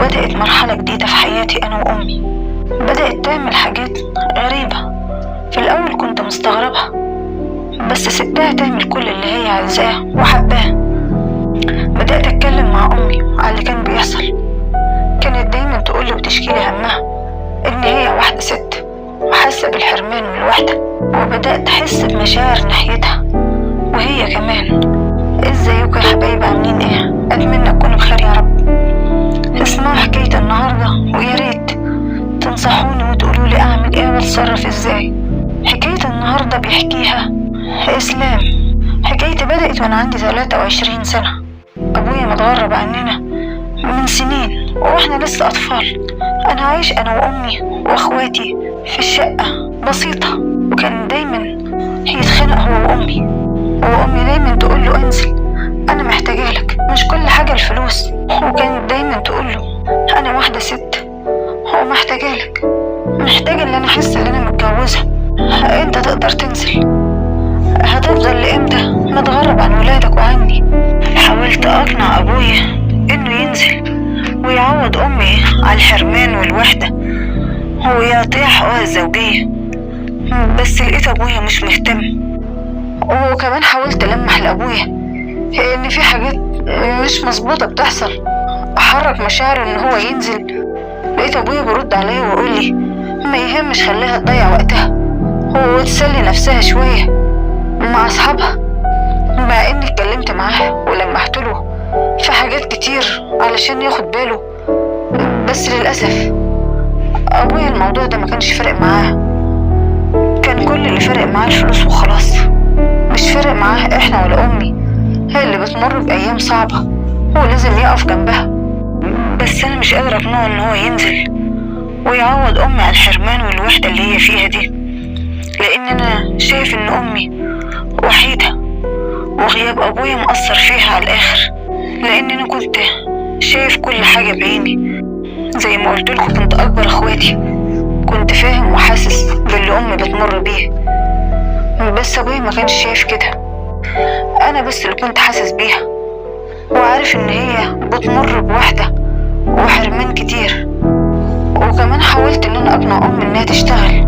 وبدأت مرحلة جديدة في حياتي أنا وأمي. بدأت تعمل حاجات غريبة، في الأول كنت مستغربها، بس سبتها تعمل كل اللي هي عايزاه وحباه. بدأت أتكلم مع أمي على اللي كان بيحصل. كانت دايما تقولي وتشكيلي همها إن هي واحدة ست وحاسة بالحرمان والوحدة، وبدأت أحس بمشاعر ناحيتها وهي كمان. ازيكم يا حبايبي، عاملين ايه؟ أتمنى تكونوا بخير يا رب. اسمعوا حكاية النهاردة ويا ريت تنصحوني وتقولولي أعمل ايه واتصرف ازاي. حكاية النهاردة بيحكيها إسلام. حكايتي بدأت وأنا عندي 23 سنة. أبويا متغرب عننا من سنين وإحنا لسه أطفال. أنا عايش أنا وأمي وأخواتي في الشقة بسيطة، وكان دايما يتخانق هو وأمي، وأمي دايما تقول له انزل أنا محتاجة لك، مش كل حاجة الفلوس. وكانت دايما تقول له أنا واحدة ست ومحتاجة لك، محتاجة إن أنا أحس إن أنا متجوزة، أنت تقدر تنزل، هتفضل لإمتى متغرب عن ولادك وعني؟ حاولت أقنع أبويا إنه ينزل ويعوض أمي على الحرمان والوحدة ويعطيها حقوقها الزوجية، بس لقيت أبويا مش مهتم. وكمان حاولت ألمح لأبويا إن في حاجات مش مظبوطة بتحصل، أحرك مشاعره إن هو ينزل. لقيت أبويا برد عليا ويقول لي ما يهمش، خليها تضيع وقتها وتسلي نفسها شوية مع أصحابها. مع إني اتكلمت معاه ولمحت له في حاجات كتير علشان ياخد باله، بس للأسف أبويا الموضوع ده ما كانش فارق معاه. كان كل اللي فارق معاه الفلوس وخلاص، مش فارق معاه إحنا ولا أمي، هي اللي بتمر بأيام صعبة هو لازم يقف جنبها. بس أنا مش قادرة أقنعه إن هو ينزل ويعوض أمي على الحرمان والوحدة اللي هي فيها دي، لأن أنا شايف إن أمي وحيدة وغياب أبويا مأثر فيها على الآخر. لأن أنا كنت شايف كل حاجة بعيني، زي ما قلت لكم كنت أكبر أخواتي، كنت فاهم وحاسس باللي أمي بتمر بيه، بس أبويا ما كانش شايف كده. أنا بس اللي كنت حاسس بيها وعارف إن هي بتمر بوحدة وحرمان كتير. وكمان حاولت إن أنا أقنع أمي إنها تشتغل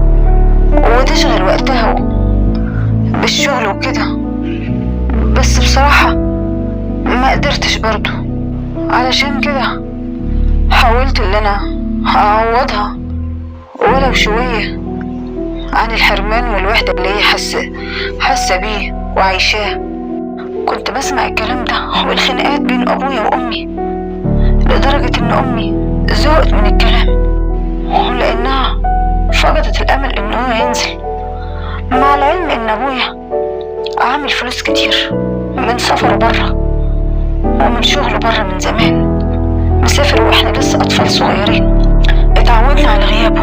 وتشغل وقتها بالشغل وكده، بس بصراحة ما قدرتش برضو. علشان كده حاولت ان انا اعوضها ولو شوية عن الحرمان والوحدة اللي هي حاسة بيه وعايشاه. كنت بسمع الكلام ده والخناقات بين ابويا وامي، لدرجة ان امي زهقت من الكلام لانها فقدت الامل ان هو ينزل. مع العلم ان ابويا عامل فلوس كتير من سفره بره ومن شغله بره من زمان، مسافر واحنا لسه اطفال صغيرين. اتعودنا على غيابه.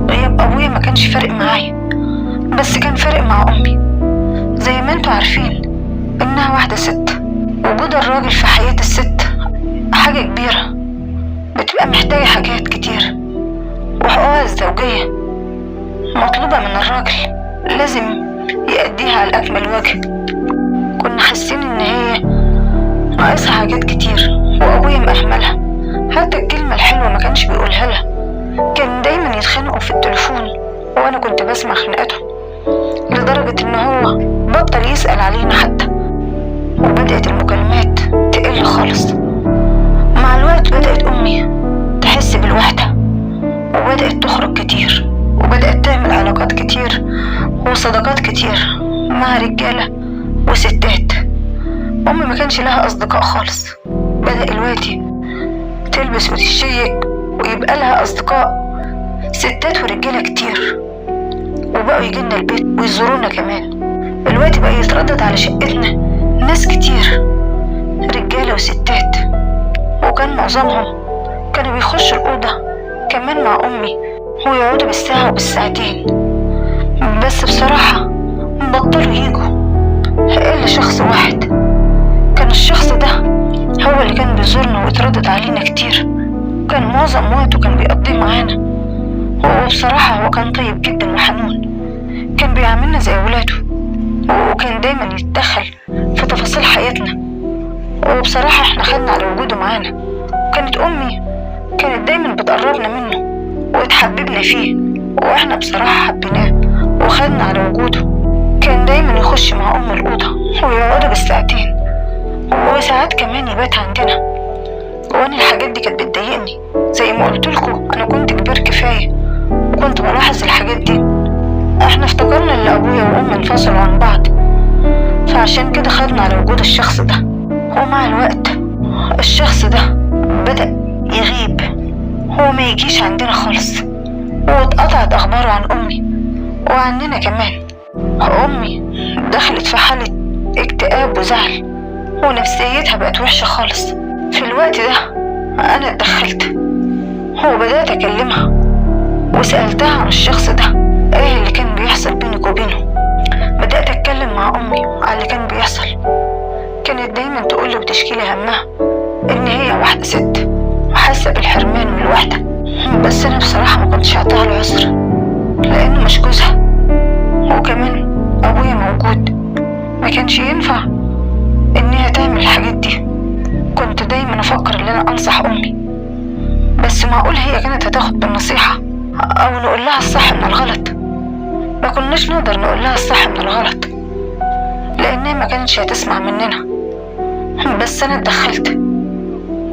غياب ابويا ما كانش فارق معايا، بس كان فارق مع امي. زي ما انتوا عارفين انها واحدة ست، وجود الراجل في حياة الست حاجة كبيرة، بتبقى محتاجة حاجات كتير، وحقوقها الزوجية مطلوبة من الراجل لازم يأديها على أكمل وجه. كنا حاسين إن هي ناقصها حاجات كتير وأبويا مأهملها، حتى الكلمة الحلوة ما كانش بيقولها لها. كان دايما يتخانقوا في التليفون وأنا كنت بسمع خناقاتهم، لدرجة إن هو بطل يسأل علينا حتى، وبدأت المكالمات تقل خالص. مع الوقت بدأت أمي تحس بالوحدة وبدأت تخرج كتير، وبدأت تعمل علاقات كتير وصداقات كتير مع رجالة وستات. أمي ما كانش لها أصدقاء خالص. بدأ الوقت تلبس وتشيك ويبقى لها أصدقاء ستات ورجالة كتير، وبقوا يجينا البيت ويزورونا كمان. الوقت بقى يتردد على شقتنا ناس كتير، رجالة وستات، وكان معظمهم كانوا بيخشوا الأوضة كمان مع أمي ويقعدوا بالساعة وبالساعتين. بس بصراحة بطلوا يجوا إلا شخص واحد. كان الشخص ده هو اللي كان بيزورنا ويتردد علينا كتير، كان معظم وقته كان بيقضيه معانا. وبصراحة هو كان طيب جدا وحنون، كان بيعاملنا زي ولاده، وكان دايما يتدخل في تفاصيل حياتنا. وبصراحة احنا خدنا على وجوده معانا. كانت أمي كانت اتقربنا منه واتحببنا فيه، واحنا بصراحة حبيناه وخدنا على وجوده. كان دايما يخش مع أم الأوضة ويقعدوا بالساعتين، وساعات كمان يبات عندنا. وانا الحاجات دي كانت بتضايقني، زي ما قلتلكوا انا كنت كبير كفاية وكنت بلاحظ الحاجات دي. احنا افتكرنا ان ابويا وامي انفصلوا عن بعض، فعشان كده خدنا على وجود الشخص ده. ومع الوقت الشخص ده بدأ يغيب، هو ما يجيش عندنا خالص، واتقطعت اخباره عن امي وعننا كمان. امي دخلت في حالة اكتئاب وزعل، ونفسيتها بقت وحشة خالص. في الوقت ده انا اتدخلت وبدأت اكلمها وسألتها عن الشخص ده، ايه اللي كان بيحصل بينك وبينه. بدأت اتكلم مع امي على اللي كان بيحصل. كانت دايما تقولي وتشكيلي همها ان هي واحدة ست وحاسة بالحرمان والوحدة، بس انا بصراحة ما كنتش اعطاها العذر لانه مش جوزها، وكمان ابويا موجود، ما كانش ينفع انها تعمل الحاجات دي. كنت دايما افكر ان انا انصح امي، بس معقول هي كانت هتاخد بالنصيحة او نقول لها الصح من الغلط؟ ما كناش نقدر نقول لها الصح من الغلط لانها ما كانتش هتسمع مننا. بس انا اتدخلت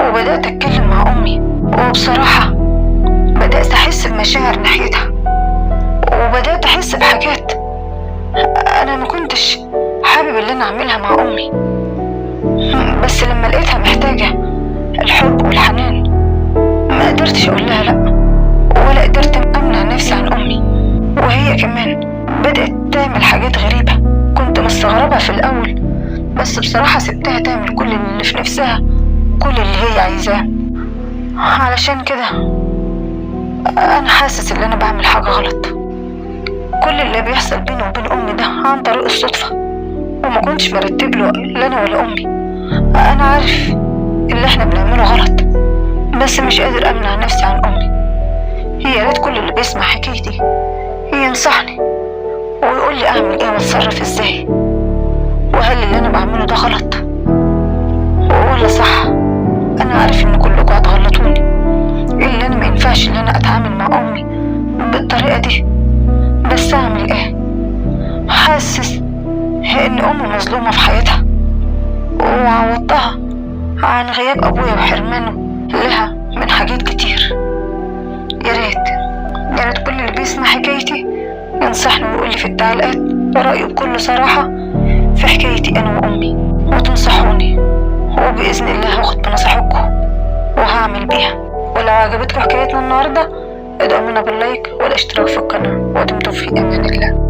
وبدأت اتكلم مع امي، وبصراحة بدأت احس بمشاعر ناحيتها، وبدأت احس بحاجات انا ما كنتش حابب اللي انا اعملها مع امي. بس لما لقيتها محتاجة الحب والحنان ما قدرتش اقول لها لا، ولا قدرت امنع نفسي عن امي. وهي كمان بدأت تعمل حاجات غريبة كنت مستغربة في الاول، بس بصراحة سبتها تعمل كل اللي في نفسها، كل اللي هي عايزاه. علشان كده انا حاسس ان انا بعمل حاجة غلط. كل اللي بيحصل بيني وبين امي ده عن طريق الصدفة، وما كنتش برتب له لا انا ولا امي. انا عارف اللي احنا بنعمله غلط، بس مش قادر امنع نفسي عن امي. يا ريت كل اللي بيسمع حكايتي ينصحني ويقول لي اعمل ايه واتصرف ازاي، وهل اللي انا بعمله ده غلط ولا صح. انا عارف ان كلكم هتغلطوني، اللي انا ما ينفعش ان انا اتعامل مع امي بالطريقه دي، بس اعمل ايه؟ حاسس ان امي مظلومه في حياتها، وعوضتها عن غياب ابويا وحرمانه لها من حاجات كتير. يا ريت كل اللي بيسمع حكايتي ينصحني ويقول لي في التعليقات رأيه بكل صراحة في حكايتي أنا وأمي، وتنصحوني، وبإذن الله هاخد بنصيحتكم وهعمل بيها. ولو عجبتكم حكايتنا النهاردة ادعمونا باللايك والاشتراك في القناة، ودمتم في أمان الله.